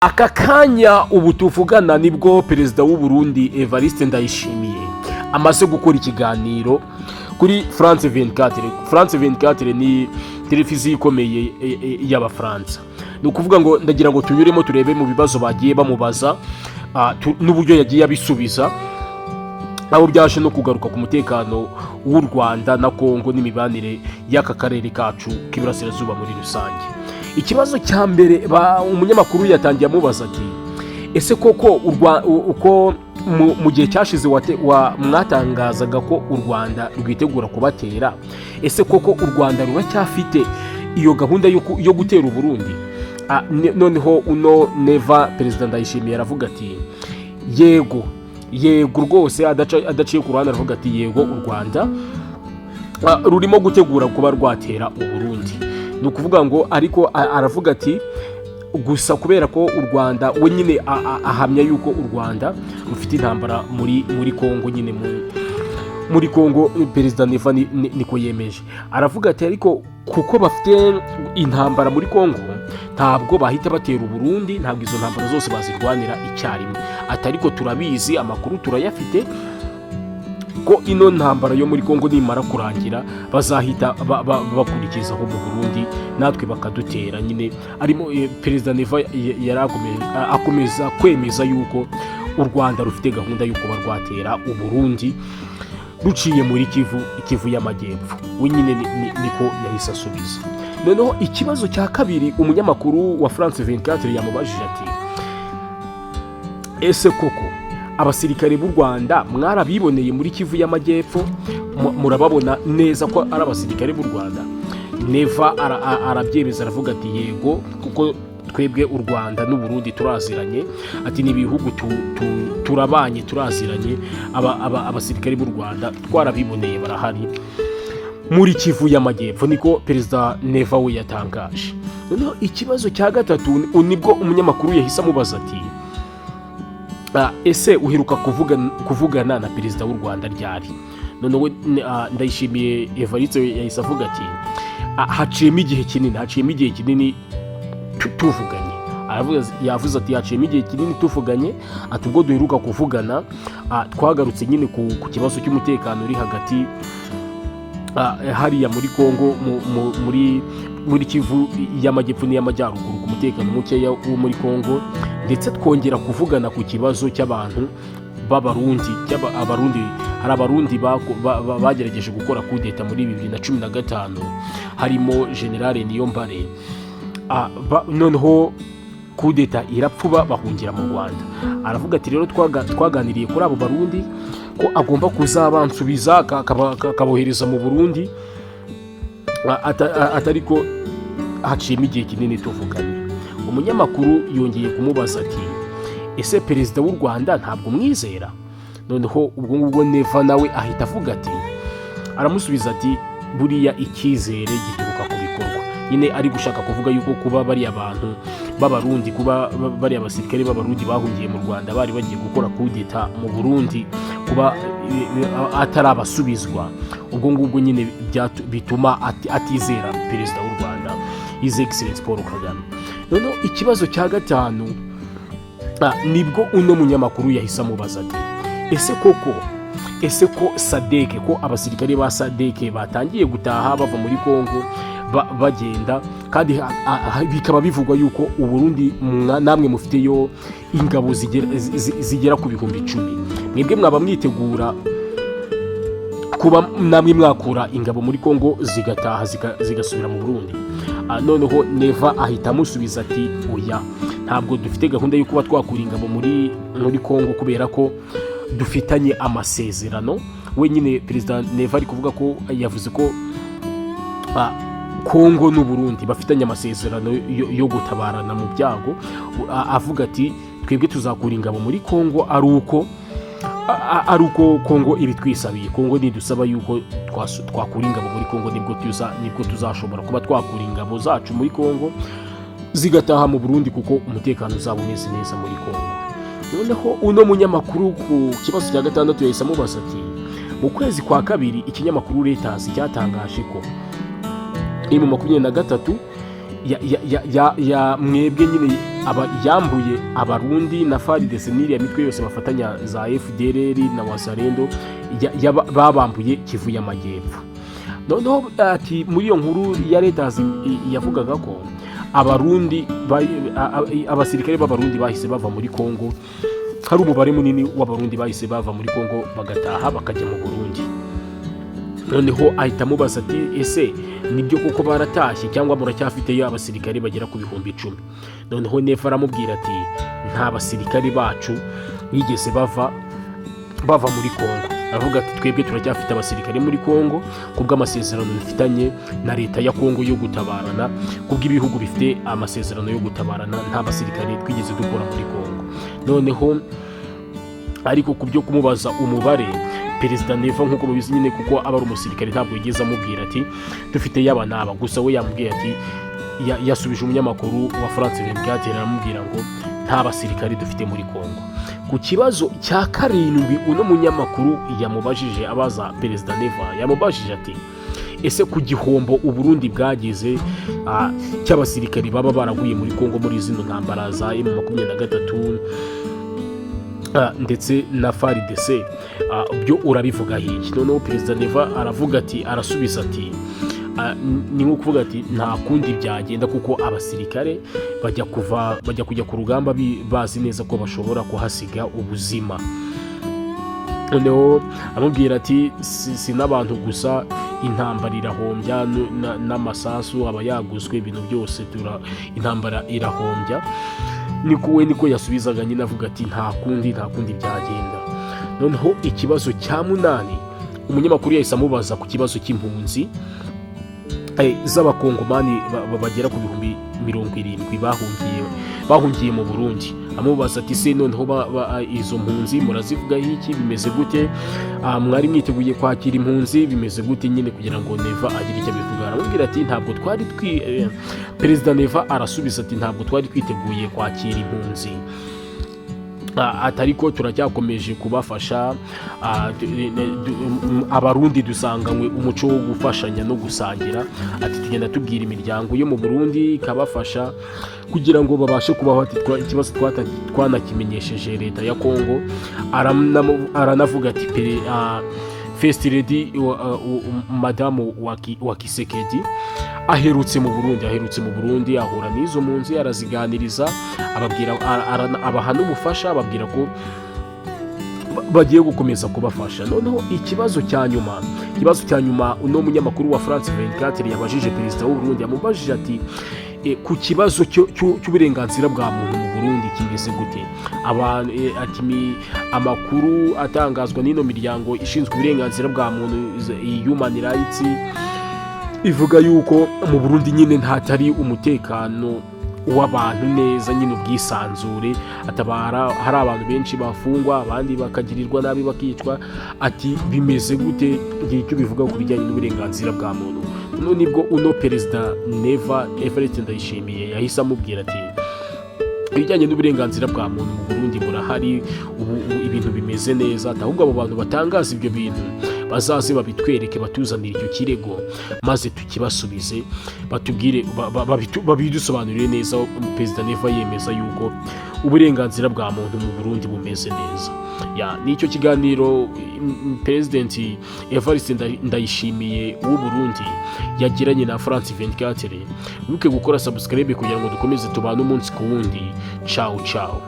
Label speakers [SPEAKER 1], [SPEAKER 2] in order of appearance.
[SPEAKER 1] Aka kanya ubu tuvugana nibwo perezida w'u Burundi Evariste Ndayishimiye amaze gukora ikiganiro kuri France 24. France 24 ni televiziyo ikomeye y'Abafaransa. Ni ukuvuga ngo ndagira ngo tunyuremo turebe mu bibazo bagiye bamubaza n'uburyo yagiye abisubiza, aho byaje no kugaruka ku mutekano w'u Rwanda na Kongo n'imibanire y'aka karere kacu k'Iburasirazuba muri rusange. Ikibazo cya mbere umunyamakuru yatangiye amubaza ati: "Ese koko uko mu gihe cyashize mwatangazaga ko u Rwanda rwitegura kubatera, ese koko u Rwanda ruracyafite iyo gahunda yo gutera Uburundi?" Noneho uno Neva, perezida Ndayishimiye, aravuga ati: "Yego, yego rwose." Adaciye ku ruhande aravuga ati: "Yego, u Rwanda rurimo gutegura kuba rwatera Uburundi." Ni ukuvuga ngo ariko aravuga ati gusa kubera ko u Rwanda we nyine ahamya yuko u Rwanda rufite intambara muri Kongo nyine, muri Kongo. Perezida Neva niko yemeje. Aravuga ati ariko kuko bafite intambara muri Kongo, ntabwo bahita batera Uburundi, ntabwo izo ntambara zose bazirwanira icyarimwe. Ati ariko turabizi, amakuru turayafite ko ino ntambara yo muri Kongo nimara kurangira bazahita bakurikizaho mu Burundi, natwe bakadutera nyine. Arimo perezida Neva akomeza kwemeza yuko u Rwanda rufite gahunda yo kuba rwatera Uburundi ruciye muri Kivu y'Amajyepfo. We nyine niko yahise asubiza. Noneho ikibazo cya kabiri umunyamakuru wa France 24 yamubajije ati: "Ese koko abasirikare b'u Rwanda mwarabiboneye muri Kivu y'Amajyepfo, murababona neza ko ari abasirikare b'u Rwanda?" Neva arabyemeza, aravuga ati: "Yego, kuko twebwe u Rwanda n'Uburundi turaziranye." Ati ni ibihugu turabanye, turaziranye. Abasirikare b'u Rwanda twarabiboneye, barahari muri Kivu y'Amajyepfo. Niko perezida Neva we yatangaje. Noneho ikibazo cya gatatu nibwo umunyamakuru yahise amubaza ati: "Ese uheruka kuvugana na perezida w'u Rwanda ryari?" Noneho Ndayishimiye Evariste yahise avuga ati: "Haciyemo igihe kinini, haciyemo igihe kinini tuvuganye." Yavuze ati haciyemo igihe kinini tuvuganye. Ati ubwo duheruka kuvugana, twagarutse nyine ku kibazo cy'umutekano uri hagati hariya muri Kongo, muri Kivu y'Amajyepfo n'iy'Amajyaruguru, ku mutekano mukeya wo muri Kongo, ndetse twongera kuvugana ku kibazo cy'abantu b'Abarundi, Abarundi, hari Abarundi bagerageje gukora kudeta muri 2015, harimo Général Niyombare. Noneho kudeta irapfuba, bahungira mu Rwanda. Aravuga ati rero twaganiriye kuri abo Barundi ko agomba kuzabansubiza akabohereza mu Burundi. Atari ko haciyemo igihe kinini tuvuganye. Umunyamakuru yongeye kumubaza ati: "Ese perezida w'u Rwanda ntabwo umwizera?" Noneho ubwo ngubwo Neva nawe ahita avuga ati, aramusubiza ati: "Buriya icyizere gituruka ku bikorwa." Nyine ari gushaka kuvuga yuko kuba bariya bantu b'Abarundi, kuba bariya basirikare b'Abarundi bahungiye mu Rwanda bari bagiye gukora kudeta mu Burundi, kuba atarabasubizwa, ubwo ngubwo nyine bituma atizera perezida w'u Rwanda, His Excellence Paul Kagame. Noneho ikibazo cya gatanu nibwo uno munyamakuru yahise amubaza ati: "Ese koko, ese ko SADC, ko abasirikare ba SADC batangiye gutaha bava muri Kongo bagenda, kandi bikaba bivugwa yuko Uburundi namwe mufiteyo ingabo zigera ku 10,000, mwebwe mwaba mwitegura kuba namwe mwakura ingabo muri Kongo zigataha zigasubira mu Burundi?" Noneho Neva ahita amusubiza ati: "Oya, ntabwo dufite gahunda yo kuba twakura ingabo muri Kongo kubera ko dufitanye amasezerano." Wenyine perezida Neva ari kuvuga ko yavuze ko Kongo n'Uburundi bafitanye amasezerano yo gutabarana mu byago. Avuga ati twebwe tuzakura ingabo muri Kongo ari uko Kongo ibitwisabiye. Kongo nidusaba yuko twakura ingabo muri Kongo, nibwo tuzashobora kuba twakura ingabo zacu muri Kongo zigataha mu Burundi, kuko umutekano uzaba umeze neza muri Kongo. Noneho uno munyamakuru ku kibazo cya gatandatu yahise amubaza ati: "Mu kwezi kwa kabiri ikinyamakuru Reuters cyatangaje ko M23 ya mwebwe nyine Aba yambuye Abarundi na FARDC n'iriya mitwe yose bafatanya za FDLR na Wazalendo, babambuye Kivu y'Amajyepfo. Noneho ati muri iyo nkuru ya Reuters yavugaga ko Abarundi abasirikare b'Abarundi bahise bava muri Kongo, hari umubare munini w'Abarundi bahise bava muri Kongo bagataha bakajya mu Burundi. Noneho ahita amubaza ati: "Ese nibyo koko baratashye cyangwa muracyafiteyo abasirikare bagera ku 10,000?" Noneho Neva aramubwira ati: "Nta basirikare bacu bigeze bava muri Kongo." Aravuga ati: "Twebwe turacyafite abasirikare muri Kongo kubw'amasezerano dufitanye na leta ya Kongo yo gutabarana, kubw'ibihugu bifite amasezerano yo gutabarana, nta basirikare twigeze dukora muri Kongo." Noneho ariko ku byo kumubaza umubare, Perezida Neva, nk'uko mubizi nyine, kuko aba ari umusirikare, ntabwo yigeze amubwira ati dufite yaba n'aba. Gusa we yamubwiye ati yasubije umunyamakuru wa France 24, aramubwira ngo nta basirikare dufite muri Kongo. Ku kibazo cya karindwi uno munyamakuru yamubajije, abaza Perezida Neva, yamubajije ati: "Ese ku gihombo Uburundi bwagize cy'abasirikari baba baraguye muri Kongo muri zino ntambara za M23 ndetse na FARDC, byo urabivuga iki?" Noneho Perezida Neva aravuga ati, arasubiza ati ni nko kuvuga ati nta kundi byagenda, kuko abasirikare bajya kujya ku rugamba bazi neza ko bashobora kuhasiga ubuzima. Noneho amubwira ati si n'abantu gusa, intambara irahombya, n'amasasu aba yaguzwe, ibintu byose intambara irahombya. Niko we niko yasubizaga nyine, avuga ati nta kundi byagenda. Noneho ikibazo cya munani, umunyamakuru yahise amubaza ku kibazo cy'impunzi z'Abakongomani bagera ku 70,000 bahungiye mu Burundi. Amubaza ati: "Se noneho izo mpunzi murazivugaho iki? Bimeze gute? Mwari mwiteguye kwakira impunzi? Bimeze gute?" Nyine kugira ngo Neva agire icyo abivuga, aramubwira ati ntabwo twari twi Perezida Neva arasubiza ati: "Ntabwo twari twiteguye kwakira impunzi, atari ko turacyakomeje kubafasha. Abarundi dusanganywe umuco wo gufashanya no gusangira." Ati: "Tugenda tubwira imiryango yo mu Burundi ikabafasha kugira ngo babashe kubaho." Ati: "Ikibazo twanakimenyesheje leta ya Kongo." Aranavuga ati First Lady madamu wa Tshisekedi aherutse mu Burundi, ahura n'izo mpunzi, araziganiriza, ababwira, abaha n'ubufasha, ababwira ko bagiye gukomeza kubafasha. Noneho ikibazo cya nyuma uno munyamakuru wa France 24 yabajije perezida w'u Burundi, yamubajije ati: "Ku kibazo cy'uburenganzira bwa muntu mu Burundi kimeze gute?" Abantu ati amakuru atangazwa n'ino miryango ishinzwe uburenganzira bwa muntu, iyi human rights, ivuga yuko mu Burundi nyine ntatari umutekano w'abantu neza nyine, ubwisanzure atabara, hari abantu benshi bafungwa, abandi bakagirirwa nabi, bakicwa. Ati: "Bimeze gute? Ngira icyo bivuga ku bijyanye n'uburenganzira bwa muntu." None nibwo uno Perezida Neva Evariste Ndayishimiye yahise amubwira ati: "Ibijyanye n'uburenganzira bwa muntu mu Burundi burahari ubu ibintu bimeze neza, ahubwo abo bantu batangaza ibyo bintu bazaze babitwereke, batuzanire icyo kirego maze tukibasubize, batubwire, babidusobanurire neza." Perezida Neva yemeza yuko uburenganzira bwa muntu mu Burundi bumeze neza. Ya, nicyo kiganiro Perezidenti Evariste Ndayishimiye w'u Burundi yagiranye na France 24. Wibuke gukora subscribe kugira ngo dukomeze tubane umunsi ku wundi. Ciao ciao.